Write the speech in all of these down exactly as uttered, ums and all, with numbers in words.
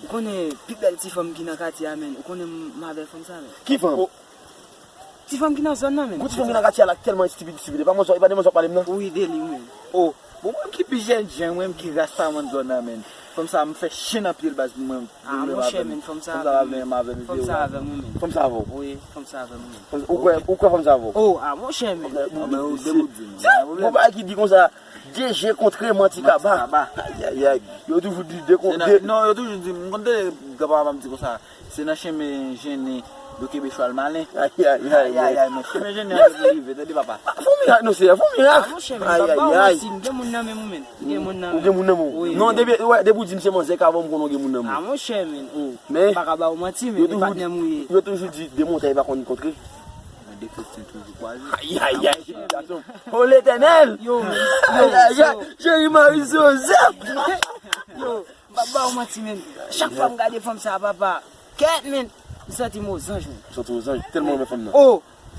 Konnen pi bèl ti fanm ki nan katye a, menn. Ou konnen m, m avè fanm sa, menn. Ki fanm? Ti fanm ki nan zòn nan, menn. Gon ti fanm ki nan katye a la ki tèlman estipid, estipid. E pa manzè, e pa de manzè w ap pale m nan? Wi, de li, wi, menn. O, bon, mwen ki pi jènjan, mwen ki rastaman zòn nan, menn. Fanm sa, m fè chen nan pye l, baz, mwen. A, monchè, menn, fanm sa avè m, menn. Fanm sa avè m, wi, menn. Fanm sa avè w? Wi, fanm sa avè m, wi, menn. Ou kwè, ou kwè fanm sa avè w? O, a, monchè, menn. Bon, bagay ki di konsa, de je kontre manti kaba. Ayayay. Yo toujou di de kontre. Non, yo toujou di, m konn tande granpapa m ap di konsa, se nan chemen jennen yo kenbe chwal malen. Ayayay. Ayayay, men chemen jennen an rive, tande papa. Fè w mirak, non, seyè, fè w mirak. A, monchè, men, m p ap ba w manti, m gen moun nan men m, menn. M gen moun nan men m. Ou gen moun nan men w? Wi, non, depi, wè, depi w di m se manzè k avè w, m konnen w gen moun nan men w. A, monchè, menn, o. Men, m pa ka ba w manti, menn, e patnè m ou ye. Yo toujou di, de montay pa konn kontre. Men de Kretyen toujou kwaze. Ayayay, gason. O Letènèl! Yo, yo, yo. Cheri Mari se yon zèb! Yo, m p ap ba w manti, menn. Chak fwa m gade fanm sa, papa. Kèt, menn. M santi m ozanj, menn. Santi ozanj? Tèlman renmen fanm nan. O!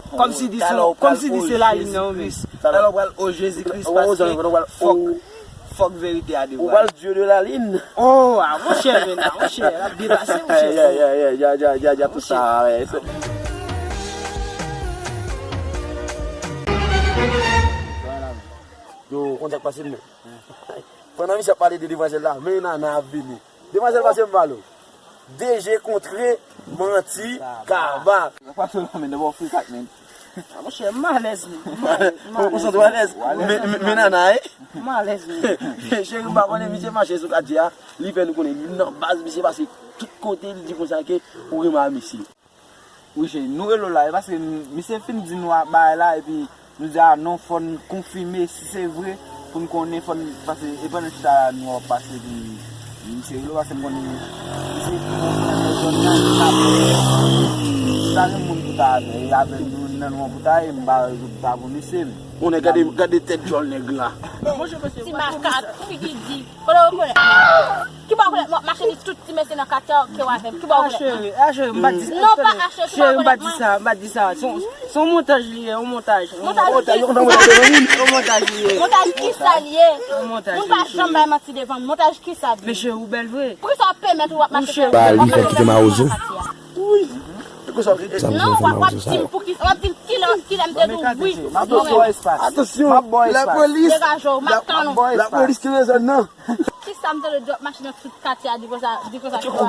Kòmsi di se, kòmsi di se lalin nan, menn. Talè w pral o Jezi Kris, paske fòk, fòk verite a devwale. Ou pral Dieu de la lune. O, a, monchè, menn, a, monchè, l ap depase, monchè. Ya, ya, ya, ya, ya, ya, ya, tout sa, ya, ya. Yo, konn sa k pase, menn. Pandan misye ap pale de demwazèl la, men nana ap vini. Demwazèl, pase m pale w. De je kontre manti kaba. Sa k pase w la, menn, nan bò frikat, menn. A, monchè, m alèz, menn. M alèz, m alèz. Ou santi w alèz? Men, men, men nana, e? M alèz, menn. Cheri, m pa konnen, misye mache sou katye a. Li fè nou konnen, li nan baz, misye pase tout kote, li di konsa ke ou renmen misye. Wi, cheri, nou rele w la, e paske misye fin di nou a bagay la, epi nou di, a non, fò n konfime si se vre, pou n konnen, fò n, paske e pandan chita la nou ap pase, epi misye rele w, paske m konnen misye pi bon frè nan zòn nan, li ta, li ta gen moun pou ta avè, e avè nou nan nou an pou ta ye, m pa gen moun pou ta pou misye. Konnen gade, gade tèt djòl nèg la. Ti makak, figi di. Kote w konnen? Ki bò w konnen? M ap mache di tout ti mesye nan katye a ke w avè m. Ki bò w konnen? A, cheri, a, cheri, m pa di sa. Non, pa a, cheri, ki bò w konnen? Cheri, m pa di sa, m pa di sa. Se yon, se yon montaj li ye, yon montaj. Montaj ki? Yon montaj li ye. Montaj ki sa li ye? Yon montaj. Moun pa janm bay manti devan m. Montaj ki sa li ye? Men cheri, ou bèl vre. Poukisa w pèmèt ou ap mache fè? Pa li fè kite mawozo. Wi. Sa m fè mawozo sa yo. Non, w ap di m poukisa, w ap di m kilè, kilè m te di w wi. Atansyon, atansyon. Lapolis, lapolis ki nan zòn nan. Kisa m tande w ap mache nan tout katye a di konsa, di konsa ki w avè.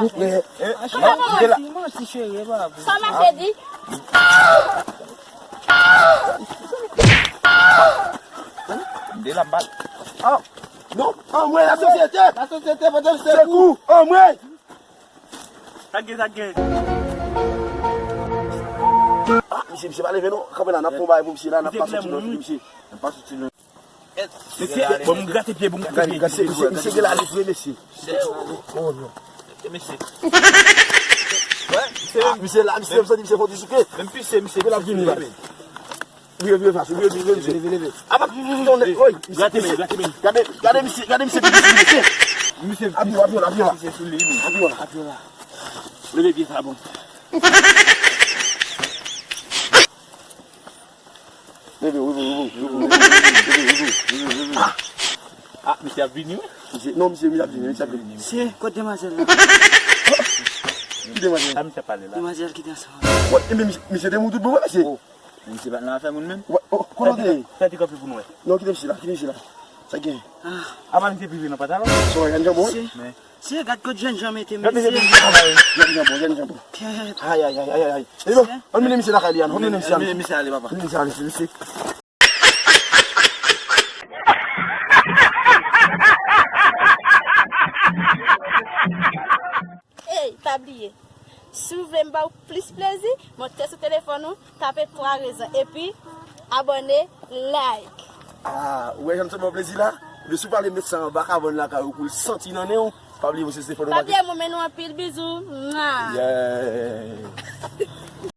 Manti, manti, cheri, e pa vre. Sa w mache di? M de la bal. Non, anmwe, lasosyete! Lasosyete, pote m sekou! Anmwe! Sa k gen, sa k gen? A, misye, misye pa leve non. Kanpe la, n ap fè yon bagay pou misye la, n ap pa soti lwen pou misye. N ap pa soti lwen. Mesye, bon, m grate pye pou m koupe pye. Misye, misye gen lalit vre, mesye. Oh non. Mesye. A, misye la, misye, m santi misye fò ti souke. Menm pise, misye. Misye la vini la. Vire, vire fas ou, vire, vire, vire, misye. Leve, leve, leve. Apa, tonnen, oy, misye, grate men, grate men. Gade, gade misye, gade misye, misye, misye. Misye, api w, api w, api w. Misye sou li, men. Api w, api w. Leve pye sa, bon. Leve, leve, leve, leve, leve, leve, leve, leve, leve. Ah, misye ap vini, wi. Misye, non, misye, misye ap vini, misye ap vini. Misye, kot demwazèl la? Ki demwazèl? Sa misye ap pale la? Demwazèl ki te ansanm avè m. Wè, e men misye, misye te mou tout bon, wè, mesye. Oh. Misye pa t nan afè moun menm. Wè, oh, kote w te ye? Fè ti kanpe pou nou wè. Non, kite misye la, kite misye la. Sa gen? Ah. Apa misye prive nan pantalon? Sa w wè, gad janbon, wi. Mesye, gad kot jènjan mete misye. Gad misye, gad janbon, gad janbon. Kèt. Ay, ay, ay, ay, ay. E non, ann mennen misye lakay li, ann, ann mennen misye ale. Ann mennen misye ale, papa. Ann mennen misye ale, mesye. Ey, pa bliye, si w vle m ba w plis plezi, monte sou telefòn ou, tape twa rezon, epi abòne, like. Ah, ou wè jan m sot ba w plezi la? Ebyen, si w pa vle met sa anba kabann lakay ou pou l santi nan nen w, pa bliye monte sou telefòn ou. Pa bliye, m renmen nou anpil, bizou. Mwa. Yeah.